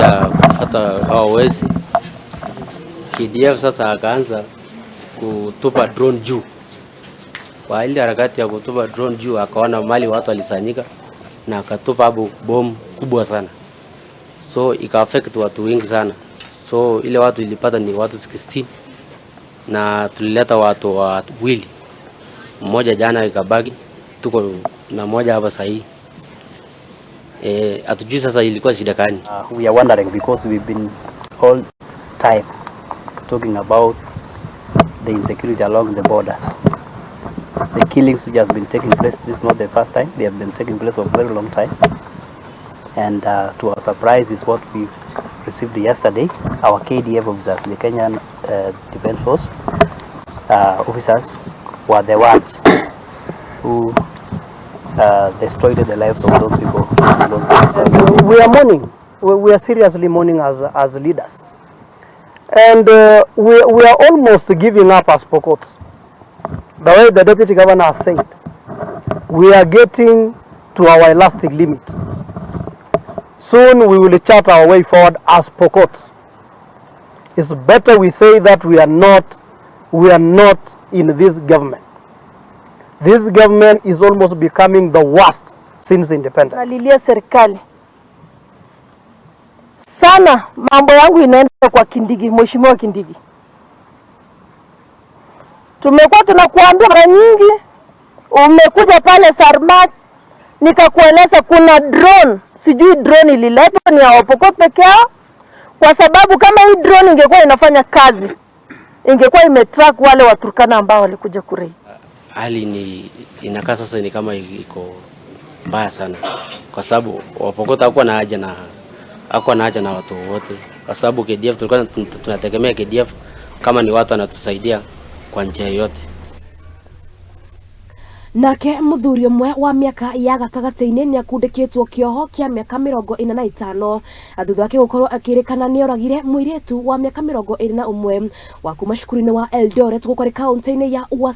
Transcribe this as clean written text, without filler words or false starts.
Ya kufuata hao wezi KDF sasa akaanza kutupa drone juu. Kwa ile harakati ya kutupa drone juu, akaona mali watu walisanyika na akatupa hapo bomu kubwa sana, so ika affect watu wengi sana. So ile watu ilipata ni watu 16 na tulileta watu wawili, mmoja jana ikabaki, tuko na mmoja hapa sahii. Hatujui sasa ilikuwa shida gani. We are wondering because we've been all time talking about the insecurity along the borders. The killings which has been taking place, this is not the first time, they have been taking place for a very long time. And to our surprise is what we received yesterday. Our KDF officers, the Kenyan Defense Force officers, were the ones who destroyed the lives of those people. Those people. We are mourning. We are seriously mourning as leaders. And we are almost giving up as Pokots. The way the deputy governor has said, we are getting to our elastic limit. Soon we will chart our way forward as Pokots. It's better we say that we are not in this government. This government is almost becoming the worst since independence. Nalilia serikali sana, mambo yangu inaenda kwa Kindiki, Mheshimiwa Kindiki. Tumekuwa tunakuambia mara nyingi, umekuja pale Sarmat, nikakueleza kuna drone, sijui drone ililetwa ni ya Wapokot peke yao, kwa sababu kama hii drone ingekuwa inafanya kazi ingekuwa imetrack wale Waturkana ambao walikuja kuraid. Hali ni inakaa sasa ni kama iko mbaya sana, kwa sababu Wapokot hakuwa na haja na watu wote, kwa sababu KDF tulikuwa tunategemea KDF kama ni watu wanatusaidia kwa njia yoyote. Nake muthuri ũmwe wa mĩaka ya gatagatĩ-inĩ nĩ akundĩkĩtwo kĩoho kĩa mĩaka 45 thutha wake gũkorwo akĩrĩkana nĩ oragire mũirĩtu wa mĩaka 21 wa kuma cukuru-inĩ wa Eldoret gũkũ kaunti-inĩ ya Uasin.